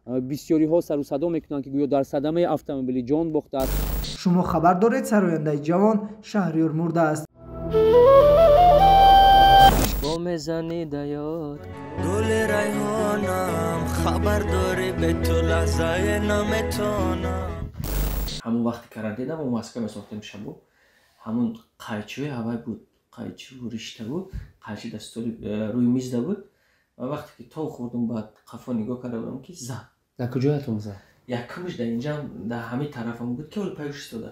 Бисёриҳо сару садо мекунанд, ки гӯё дар садамаи автомобилӣ ҷон бохтааст. Шумо хабар доред, сарояндаи ҷавон Шаҳриёр мурдааст. Бо мезанӣ да ёд гули райҳонам, хабар дорӣ, бе ту лаҳзае наметонам. Ҳамон вақти карантина мо маска месохтем шабо, ҳамон қайчиҳои ҳавай буд, қайчиву ришта буд, қайчи дар столи рӯи мизда буд. Ва вақте ки тов хӯрдум, баъд қафо нигоҳ карда будам, ки зад. Дар куҷоятон зад? Якумш дар инҷам, дар ҳамин тарафам буд, ки ҳоли паюш истода.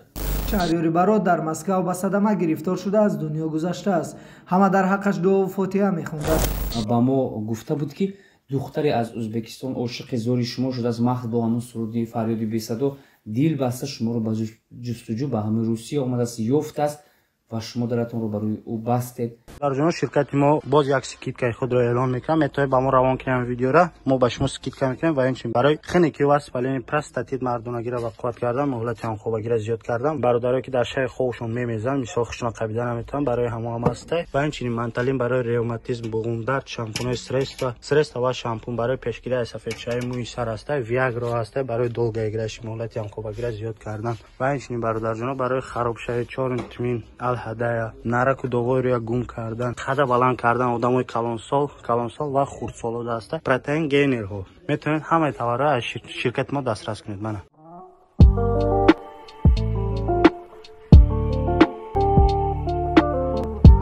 Шаҳриёри Барот дар Москав ба садама гирифтор шуда аз дунё гузаштааст. Ҳама дар ҳаққаш дуову фотиҳа мехонданд. Ба мо гуфта буд, ки духтаре аз Ӯзбекистон ошиқи зори шумо шудааст, маҳз бо ҳамун суруди фарёди бесадо дил баста шуморо ба ҷустуҷӯ ба ҳамин Русия омадааст, ёфтааст ва шумо даратонро барои ӯ бастед. Дар ҷоно ширкати мо боз як скидкаи худро эълон мекунам. Метавонед ба мо равон кунем видеора, мо ба шумо скидка мекунем. Ва инчунин барои хунукӣ ва воспаление простатит, мардонагиро ба қувват кардан, муҳлати ҳамхобагиро зиёд кардан, бародарое ки дар шаҳри хобшон мемезанд, мисол хушона қабида наметавонанд, барои ҳамо ҳам ҳастай. Ва инчунин манталин барои ревматизм, буғумдард, шампунҳои средства ва шампун барои пешгирӣ аз сафедшавии мӯи сар ҳастай, виагро ҳастай барои долгоиграши муҳлати ҳамхобагиро зиёд кардан. Ва инчунин бародарҷоно барои харобшавии чор тмин алҳадая, нараку доғои рӯя гум кардан, қада баланд кардан одамои калонсол ва хурдсоло даста протеин гейнерҳо. Метавонед ҳамаи товарҳоро аз ширкати мо дастрас кунед. Мана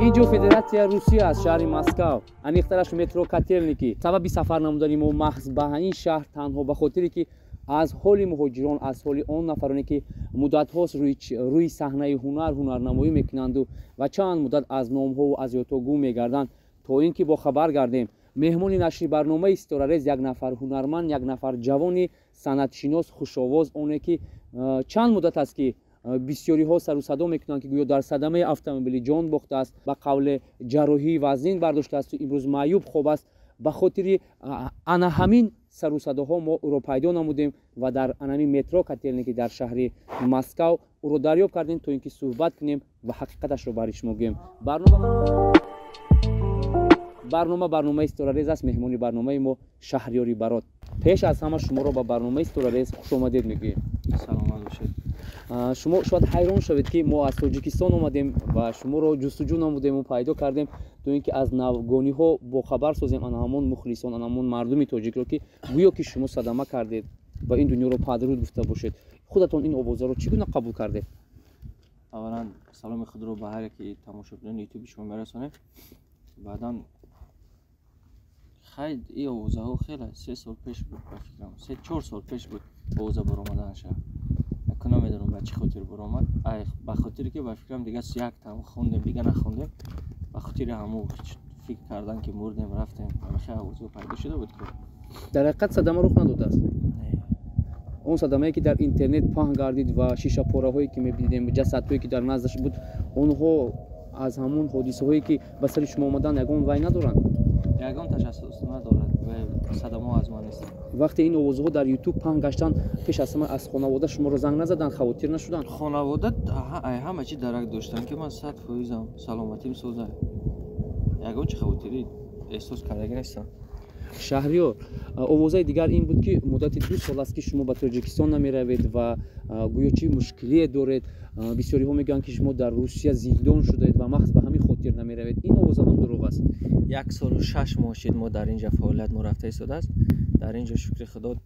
инҷо Федератсияи Русия аст, шаҳри Москав, аниқтараш метро Котелники. Сабаби сафар намудани мо маҳз ба ин шаҳр танҳо ба хотире ки аз ҳоли муҳоҷирон, аз ҳоли он нафароне ки муддатҳост рӯи саҳнаи ҳунар ҳунарнамоӣ мекунанду ва чанд муддат аз номҳову аз ёдҳо гум мегарданд, то ин ки бохабар гардем. Меҳмони нашри барномаи Ситорарез як нафар ҳунарманд, як нафар ҷавони санъатшинос, хушовоз, оне ки чанд муддат аст ки бисёриҳо сару садо мекунанд, ки гӯё дар садамаи автомобилӣ ҷон бохтааст, ба қавле ҷарроҳии вазнин бардоштаасту имрӯз маъюб хоб аст. Ба хотири ана ҳамин сару садоҳо мо ӯро пайдо намудем ва дар анами метро Котелники дар шаҳри Москав ӯро дарёб кардем, то ин ки суҳбат кунем ва ҳақиқаташро барои шумо гӯем. Барнома барномаи Ситорарез аст. Меҳмони барномаи мо Шаҳриёри Барот. Пеш аз ҳама шуморо ба барномаи Ситорарез хушомадед мегӯем. Саломат бошед. Шумо шояд ҳайрон шавед, ки мо аз Тоҷикистон омадем ва шуморо ҷустуҷӯ намудему пайдо кардем, то ин ки аз навгониҳо бохабар созем ана ҳамон мухлисон, ана ҳамон мардуми тоҷикро, ки гӯё ки шумо садама кардед ва ин дунёро падруд гуфта бошед. Худатон ин овозаро чӣ гуна қабул кардед? Аввалан саломи худро ба ҳар яке тамошобинони ютуби шумо мерасонем. Баъдан хай, ин овозаҳо хеле 3 сол пеш буд, ба фикрам 3-4 сол пеш буд овоза баромаданша. Аку намедонам ба чӣ хотир баромад. Ба хотире ки ба фикрам дига як там хондем, дига нахондем, ба хотири ҳамон фикр кардан ки мурдем, рафтем, ҳамихел овозҳо пайдо шуда буд ки. Дар ҳақиқат садама рух надодааст? Он садамае ки дар интернет паҳн гардид ва шишапораҳое ки мебидем, ҷасадҳое ки дар наздаш буд, онҳо аз ҳамон ҳодисаҳое ки ба сари шумо омаданд ягон вай надоранд? Ягон ташассус надорад ва садамаҳо аз ман нест. Вақте ин овозҳо дар ютуб паҳн гаштанд, пеш аз ҳама аз хонавода шуморо занг назаданд, хавотир нашуданд? Хонавода ҳама чи дарак доштанд, ки ман 100%-ам, саломатим соза, ягон чи хавотирӣ эҳсос кардагӣ нестам. Шаҳриёр, овозаи дигар ин буд, ки муддати 2 сол аст, ки шумо ба Тоҷикистон намеравед ва гӯё чӣ мушкилие доред. Бисёриҳо мегӯянд, ки шумо дар Русия зиндон шудаед ва маҳз ба ҳамин хотир намеравед. Ин овоза ҳам дурӯғ аст? 1 солу 6 моҳ шид мо дар инҷа фаъолият мо рафта истодааст. Дар инҷо, шукри худо,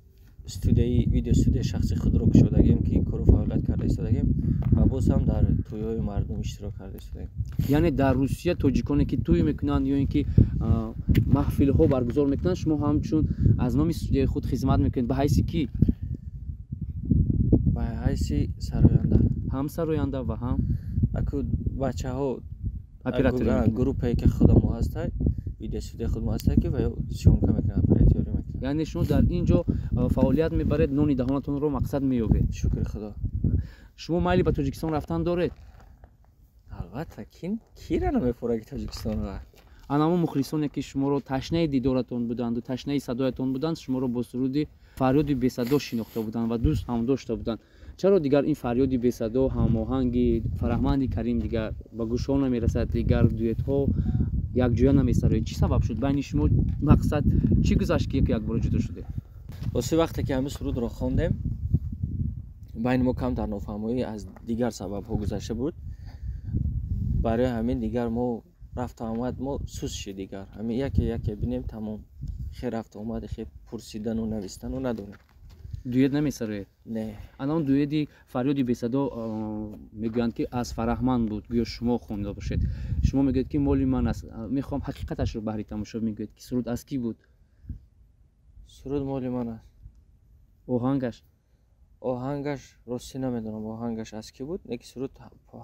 студияи видеостудияи шахси худро кушодагем, ки кору фаъолият карда истодагем ва боз ҳам дар тӯйҳои мардум иштирок карда истодагем. Яъне дар Русия тоҷиконе ки тӯй мекунанд ё ин ки маҳфилҳо баргузор мекунанд, шумо ҳамчун аз номи студияи худ хизмат мекунед. Ба ҳайси кӣ? Ба ҳайси сароянда. Ҳам сароянда ва ҳам аку бачаҳо оператор. Группае ки худамо ҳастай, видеостудияи худмо ҳастай, ки ва съёмка мекунад, операторӣ мекунад. Яъне шумо дар ин ҷо фаъолият мебаред, нони даҳонатонро мақсад меёбед. Шукри худо. Шумо майли ба Тоҷикистон рафтан доред? Албатта, кира намефора ки Тоҷикистонро? Ана мухлисоне ки шуморо ташнаи дидоратон буданду ташнаи садоятон буданд, шуморо бо суруди фарёди бесадо шинохта буданд ва дӯст ҳам дошта буданд. Чаро дигар ин фарёди бесадо, ҳамоҳанги Фараҳманди Карим дигар ба гӯшҳо намерасад, дигар дуэтҳо якҷоя намесароед? Чӣ сабаб шуд? Байни шумо мақсад чӣ гузашт, ки якбора ҷудо шудед? Рости, вақте ки ҳамин сурудро хондем, байни мо камтар нофаҳмоӣ аз дигар сабабҳо гузашта буд. Барои ҳамин дигар мо рафту омад мо сус шид. Дигар ҳамин яке яке бинем, тамом. Хе рафту омади, хе пурсидану навистану надорем. Дуэт намесароед? Не. Ана он дуэди «Фарёди бесадо» мегӯянд, ки аз Фараҳманд буд, гӯё шумо хонда бошед. Шумо мегӯед, ки моли ман аст. Мехоҳам ҳақиқаташро баҳри тамошо мегӯед, ки суруд аз кӣ буд? Суруд моли ман аст. Оҳангаш? Оҳангаш, ростӣ, намедонам, оҳангаш аз кӣ буд, лекин суруд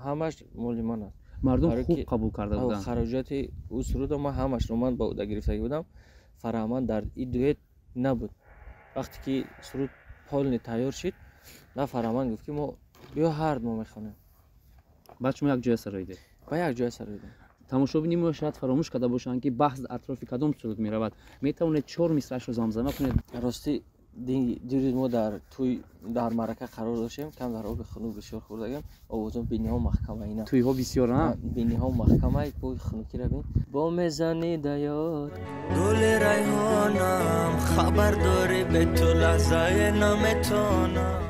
ҳамаш моли ман аст. Мардум хуб қабул карда буданд. Хароҷоти ӯ сурудро ман ҳамашро ман ба ӯда гирифтагӣ будам. Фараҳманд дар и дуэт набуд. Вақте ки суруд полный тайёр шид, на Фараҳманд гуфт, ки мо биё, ҳар мо мехонем. Баъд шумо якҷоя сароидед? Ба якҷоя сароидем. Тамошобини мо шояд фаромӯш карда бошанд, ки баҳс атрофи кадом суруд меравад. Метавонед чор мисраашро замзама кунед? Ростӣ, дирӯз мо дар тӯй, дар маърака қарор доштем. Кам дар оби хунук бисёр хӯрдагем, овозон биниҳо маҳкама ина. Тӯйҳо бисёр? Биниҳо маҳкама, бо хунукира бин. Бо мезанӣ да ёд. Гули райҳонам, хабар дорӣ, бе ту лаҳзае наметонам.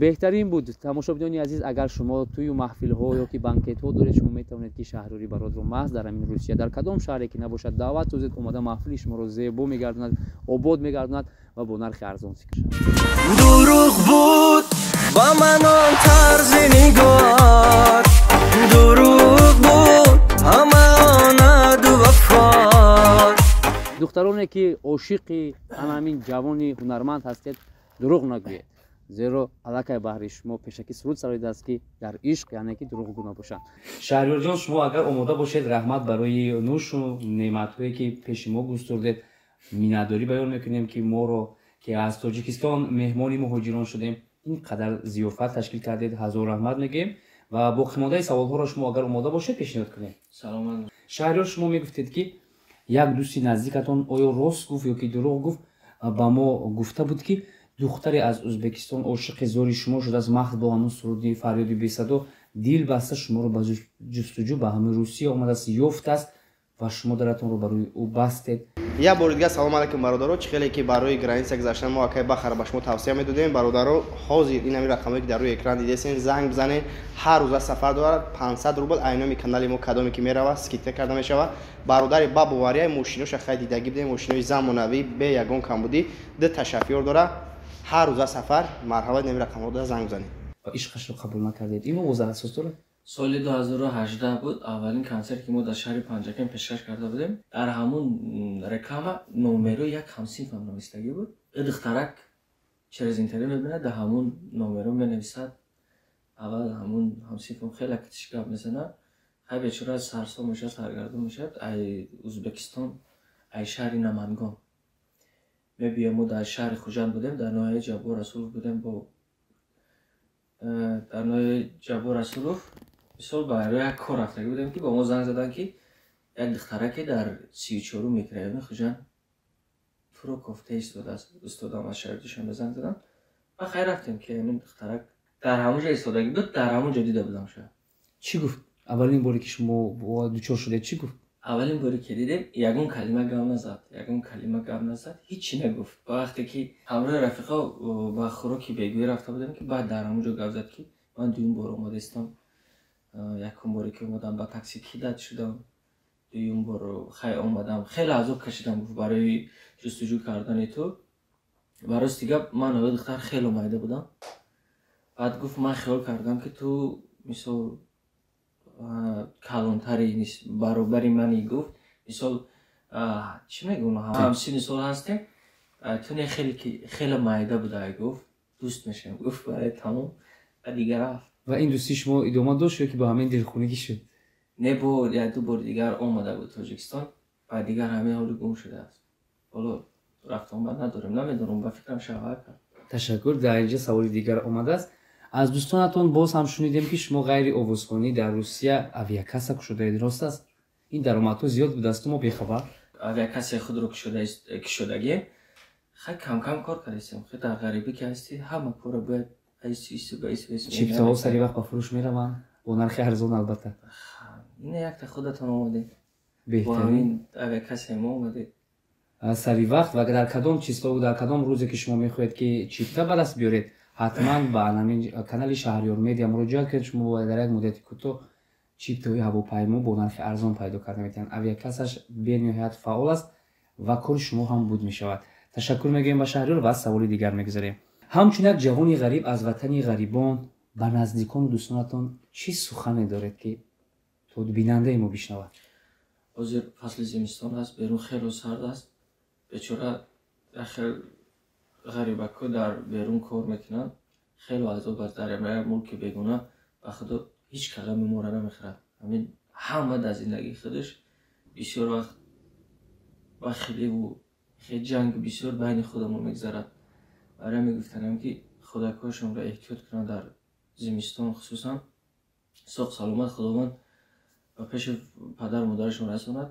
Беҳтарин буд. Тамошобинони азиз, агар шумо тӯю маҳфилҳо ё ки банкетҳо доред, шумо метавонед, ки Шаҳрёри Баротро маҳз дар ҳамин Русия, дар кадом шаҳре ки набошад, даъват созед. Омада маҳфили шуморо зебо мегардонад, обод мегардонад ва бо нархи арзон. Дурӯғ буд ба ман он тарзи нигоҳат, дурӯғ буд ҳама он аҳду вафот. Духтароне ки ошиқи ана ҳамин ҷавони ҳунарманд ҳастед, дурӯғ нагӯед, зеро аллакай баҳри шумо пешакӣ суруд сароидааст, ки дар ишқ, яъне ки дурӯғгӯ набошанд. Шаҳриёрҷон, шумо агар омода бошед, раҳмат барои нӯшу неъматҳое, ки пеши мо густурдед. Миннатдорӣ баён мекунем, ки моро, ки аз Тоҷикистон меҳмони муҳоҷирон шудем, ин қадар зиёфат ташкил кардед. Ҳазор раҳмат мегӯем ва боқимондаи саволҳоро шумо агар омода бошед, пешниҳод кунем. Саломат. Шаҳриёр, шумо мегуфтед, ки як дӯсти наздикатон, оё рост гуфт ё ки дурӯғ гуфт, ба мо гуфта буд, ки духтаре аз Ӯзбекистон ошиқи зори шумо шудааст, маҳз бо ҳамун суруди «Фарёди бесадо» дил баста, шуморо ба ҷустуҷӯ ба ҳамин Русия омадааст, ёфтааст ва шумо даратонро барои ӯ бастед. Як бори дигар салом алайкум, бародаро. Чӣ хеле ки барои граница гузаштан мо акай Бахара ба шумо тавсия медодем, бародаро, ҳозир ин ҳамин рақамое, ки дар рӯи экран дидесен, занг бизанед. Ҳар рӯза сафар дорад. 500 рубл айноми канали мо кадоме ки меравад, скидка карда мешавад. Бародари ба бовария, мошиноша хай дидагӣ будем, мошинои замонавӣ, бе ягон камбудӣ, ду шофёр дорад, ҳар рӯза сафар. Марҳамат, ин рақамҳо занг бизанед. Ва ишқашро қабул накардед, ин овоза асос дорад? Соли 2018 буд, аввалин консерт, ки мо дар шаҳри Панҷакент пешкаш карда будем. Дар ҳамун реклама номерои як ҳамсинфам навистагӣ буд. И духтарак через интернет мебинад, дар ҳамун номеро менависад. Аввал ҳамун ҳамсинфам хеле китиш гап мезанад. Хай, бечора сарсом мешавад, саргардон мешавад. Ай Ӯзбекистон, ай шаҳри Намангон мебиём. Мо дар шаҳри Хуҷанд будем, дар ноҳияи Ҷаббор Расулов будем. Бо дар ноҳияи Ҷаббор Расулов мисол барои як кор рафтагӣ будем, ки ба мо занг заданд, ки як духтараке дар 34-ум микрорайони Хуҷанд туро кофта истодааст. Устодам аз шаҳри Душанбе занг заданд ва хай, рафтем, ки ҳамин духтарак дар ҳамон ҷо истодагӣ буд, дар ҳамон ҷо дида будам шояд. Чӣ гуфт аввалин боре, ки шумо дучор шудед, чӣ гуфт? Аввалин боре, ки дидем, ягон калима гап назад, ягон калима гап назад, ҳичи нагуфт. Ба вақте ки ҳамроҳи рафиқо ба хӯроки бегӯӣ рафта будем, ки баъд дар ҳамон ҷо гап зад, ки ман дуюм бор омодаистам. Якум боре, ки омадам, ба такси кидать шудам, дуюм бор хай омадам, хеле азоб кашидам, гуфт, барои ҷустуҷӯ кардани ту. Ба рости гап, ман оё духтар хеле майда будам. Баъд гуфт, ман хиёл кардам, ки ту мисол калонтари, баробари мани. Гуфт, мисол, чӣ мегӯм, ҳамсини сол ҳастем, ту не, хеле майда будай. Гуфт, дӯст мешавем, гуфт, барои тамом, ва дигар рафт. Ва ин дӯстии шумо идома дошт ё ки ба ҳамин дилхунигӣ шуд? Не, бо як ду бори дигар омада буд Тоҷикистон ва дигар ҳамин ҳоли гум шудааст. Ҳоло рафтуомад надорем, намедонам, ба фикрам, шавҳар кард. Ташаккур. Дар инҷа саволи дигар омадааст аз дӯстонатон. Боз ҳам шунидем, ки шумо ғайри овозхонӣ дар Русия авиакасса кушодаед. Рост аст? Ин даромадҳо зиёд будасту мо бехабар. Авиакассаи худро кушодагием. Хай, камкам кор кардастем. Хай, дар ғарибӣ ки ҳастӣ, ҳама корро бояд. Чиптаҳо сари вақт ба фурӯш мераванд, бо нархи арзон, албатта? Ина якта худатон омадед. Беҳтарин. Авиакассаи мо омадед. Сари вақт ва дар кадом числову дар кадом рӯзе ки шумо мехоҳед, ки чипта ба даст биёред, ҳатман ба ҳамин канали Шаҳриёр Медиа муроҷиат кунед. Шумо дар як муддати кӯтоҳ чиптаҳои ҳавопаймо бо нархи арзон пайдо карда метавонед. Авиакассаш бениҳоят фаъол аст ва кори шумо ҳам буд мешавад. Ташаккур мегӯем ба Шаҳриёр ва саволи дигар мегузарем. Ҳамчун як ҷавони ғариб аз ватани ғарибон, ба наздикону дӯстонатон чӣ сухане доред, ки то бинандаи мо бишнавад? Ҳозир фасли зимистон аст, берун хело сард аст. Бечора хел ғарибакҳо дар берун кор мекунанд, хело азоб аст дар як мулки бегуна. Ба худо, ҳеҷ калами моро намехӯрад. Ҳамин ҳама дар зиндагии худаш бисёр вақт ба хеливу хел ҷанг бисёр байни худамон мегузарад. Барои ҳамин гуфтанам, ки худакҳояшонро эҳтиёт кунанд дар зимистон хусусан. Соқ саломат Худованд ба пеши падару модарашон расонад.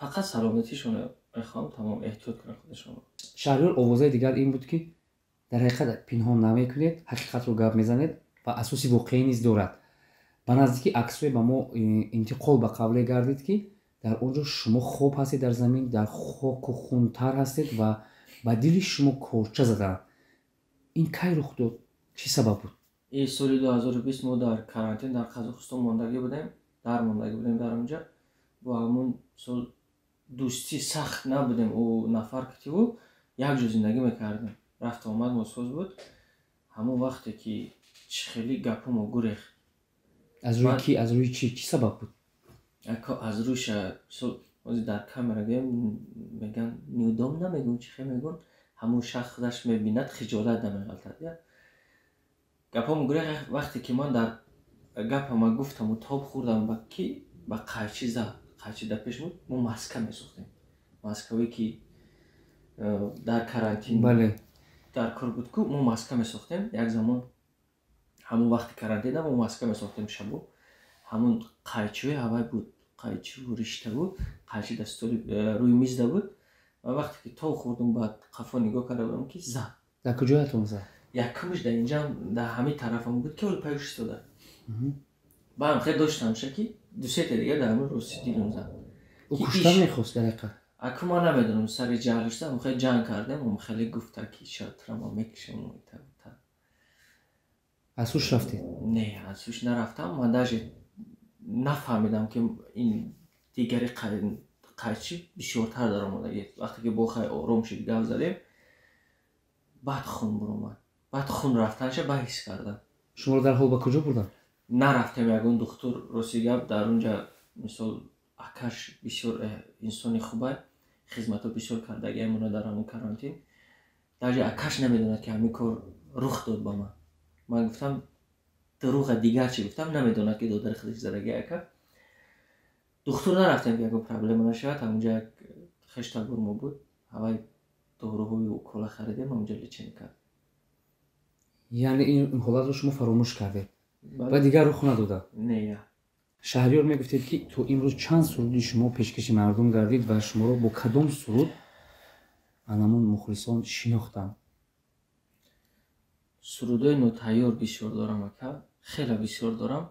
Фақат саломатишонро мехоҳам, тамом. Эҳтиёт кунанд худашонро. Шаҳриёр, овозаи дигар ин буд, ки дар ҳақиқат пинҳон намекунед, ҳақиқатро гап мезанед ва асоси воқеӣ низ дорад. Ба наздикӣ аксҳое ба мо интиқол ба қавле гардид, ки дар он ҷо шумо хоб ҳастед дар замин, дар хоку хунтар ҳастед ва ба дили шумо корча задаанд. Ин кай рух дод, чӣ сабаб буд? И соли 2020 мо дар карантин дар Қазоқистон мондагӣ будем, дар мондагӣ будем дар онҷа. Бо ҳамун сол дӯстӣ сахт набудем. Ӯ нафар китиву якҷо зиндагӣ мекардем, рафту омад мо соз буд. Ҳамон вақте ки чӣ хеле гапҳо гурехт. Аз рӯи ки, аз рӯи чӣ, чӣ сабаб буд? Аз рӯша ҳозир дар камера гӯем, меган неудобно, намегӯм, чӣ хел мегӯн. Ҳамун шахс худаш мебинад, хиҷолат намеғалтад. Гапҳо гурехт. Вақте ки ман дар гапама гуфтаму тоб хӯрдам, ба ки ба қайчи зад. Қайчи дар пеш буд. Мо маска месохтем, маскаве ки дар карантин дар кор буд ку, мо маска месохтем. Як замон, ҳамун вақти карантина, мо маска месохтем шабо. Ҳамун қайчиҳои ҳавай буд, қайчиву риштаву қайчи дар столи рӯи мизда буд. Ва вақте ки тоб хӯрдум, баъд қафо нигоҳ карда будам, ки зад. Дар куҷоятон зад? Якумш дар инҷа, дар ҳамин тарафам буд, ки оли паюш истода. Баъдам хел доштамша, ки дусета дига дар ҳамин рости дилам зад. Ӯ куштан мехост дар ҳақиқат? Аку ман намедонам, сари ҷаҳл шуда, хеле ҷанг кардем. Хеле гуфта, ки шатрама мекушам. Аз ҳуш рафтед? Не, аз ҳуш нарафтам. Ман даже нафаҳмидам, ки ин дигари қайчи бисёртар даромадагӣ. Вақте ки бо хай ором шуд, гап задем, баъд хун буромад. Баъд хун рафтанша ба ҳис кардам. Шуморо дарҳол ба куҷо бурданд? Нарафтем ягон духтур. Рости гап, дар унҷа мисол акаш бисёр инсони хубай, хизматҳо бисёр кардагиамона дар ҳамон карантин. Даже акаш намедонад, ки ҳамин кор рух дод ба ман. Ман гуфтам дурӯға, дигар чӣ гуфтам, намедонад, ки додари худаш задаги ака. Духтур нарафтем, ки ягон проблема нашавад. Ҳамунҷа як хештабур мо буд, ҳавай доруҳои укола харидем, ҳамунҷа лечение кард. Яъне ин ҳолатро шумо фаромӯш кардед ва дигар рух надода? Не. Шаҳриёр, мегуфтед, ки то имрӯз чанд суруди шумо пешкаши мардум гардид ва шуморо бо кадом суруд анамун мухлисон шинохтанд? Сурудҳои нотайёр бисёр дорам, ака, хеле бисёр дорам.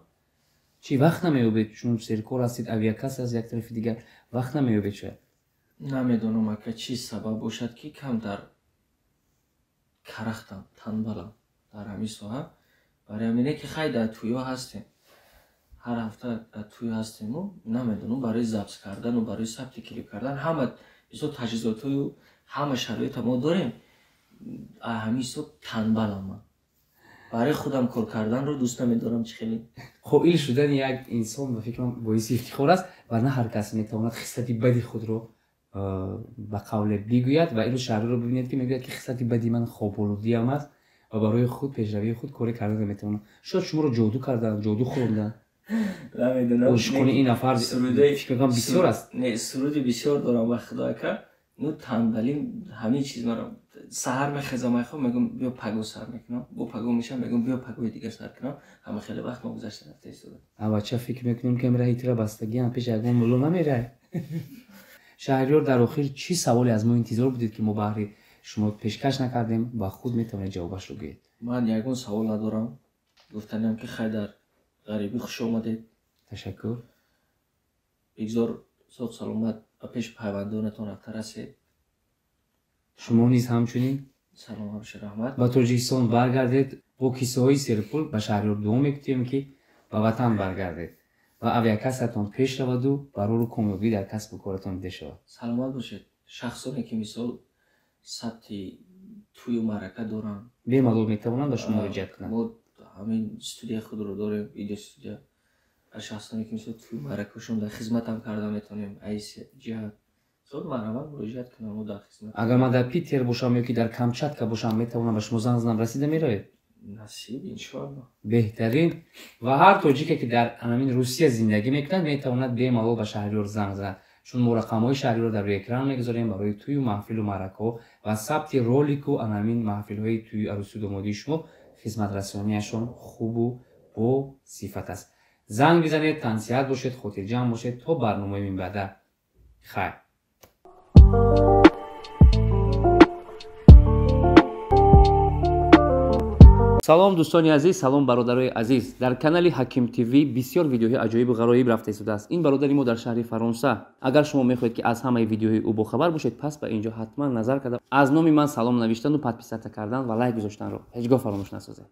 Чӣ, вақт намеёбед? Чун серкор ҳастед, авиакасс аст, як тарафи дигар вақт намеёбед шояд? Намедонам, ака, чӣ сабаб бошад, ки камтар карахтам, танбалам дар ҳамин соҳа. Барои ҳамине ки хай дар тӯё ҳастем, ҳар ҳафта дар тӯй ҳастему, намедонам, барои запись кардану барои сабти клип кардан ҳама мисол таҷҳизотҳою ҳама шароита мо дорем. Ҳамин ҳисоб танбалам ман, барои худам кор карданро дӯст намедорам, чӣ хеле. Қоил шудани як инсон, ба фикрам, боиси ифтихор аст ва на ҳар кас метавонад хислати бади худро ба қавле бигӯяд. Ва имрӯз Шаҳриёрро бибинед, ки мегӯяд, ки хислати бади ман хоболудиам аст ва барои худ, пешравии худ коре карда наметавонам. Шояд шуморо ҷоду карданд, ҷоду хӯронданд. Намедонам. Ошиқони ин нафар, фикр мекунам, бисёр аст. Не, суруди бисёр дорам, ба худо, ака. Ну, танбалим ҳамин чиз маро. Саҳар мехезам, айхоб, мегӯм, биё, паго сар мекунам, бо паго мешам, мегӯм, биё, пагои дигар сар кунам. Ҳама хеле вақт мо гузашта рафта истода. Авача фикр мекунем, ки раҳи тира бастагиам, пеш ягон мулло намерай. Шаҳриёр, дар охир чӣ саволе аз мо интизор будед, ки мо баҳри шумо пешкаш накардем ва худ метавонед ҷавобашро гӯед? Ман ягон савол надорам. Гуфтаниам, ки хай, дар ғарибӣ хуш омадед. Ташаккур. Бигзор соғ саломат ба пеши пайвандонатон рафта расед. Шумо низ ҳамчунин. Саломат бошед, раҳмат. Ба Тоҷикистон баргардед, бо киссаҳои серпул ба Шаҳриёр дуо мекутем, ки ба ватан баргардед ва авиакассатон пеш раваду барору комёбӣ дар касбу коратон дида шавад. Саломат бошед. Шахсоне ки, мисол, сабти тӯю маърака доранд, бемалол метавонанд ба шумо муроҷиат кунанд. Мо ҳамин студияи худро дорем, видеостудия. Шахсоне ки, мисол, тӯю маъракашон дар хизматам карда метавонем, айс ҷиҳат, мисол, марҳамат, муроҷиат кунам, мо дар хизмат. Агар ман дар Питер бошам ё ки дар Камчатка бошам, метавонам ба шумо занг занам, расида меравед? Насиб, иншоалло. Беҳтарин. Ва ҳар тоҷике, ки дар ҳамин Русия зиндагӣ мекунад, метавонад бемалол ба Шаҳриёр занг занад, чун мо рақамҳои Шаҳриёр дар рӯи экран мегузорем барои тӯю маҳфилу маъракаҳо ва сабти ролику анамин маҳфилҳои тӯю арӯсу домодии шумо. Хизматрасонияшон хубу бо сифат аст. Занг бизанед. Тансиҳат бошед, хотирҷамъ бошед. То барномаи минбаъда, хайр. Салом, дӯстони азиз, салом, бародарои азиз. Дар канали Ҳаким ТВ бисёр видеоҳои аҷоибу ғароиб рафта истодааст. Ин бародари мо дар шаҳри Фаронса. Агар шумо мехоҳед, ки аз ҳамаи видеоҳои ӯ бохабар бошед, пас ба инҷо ҳатман назар карда, аз номи ман салом навиштану подписаться кардан ва лайк гузоштанро ҳеҷ гоҳ фаромӯш насозед.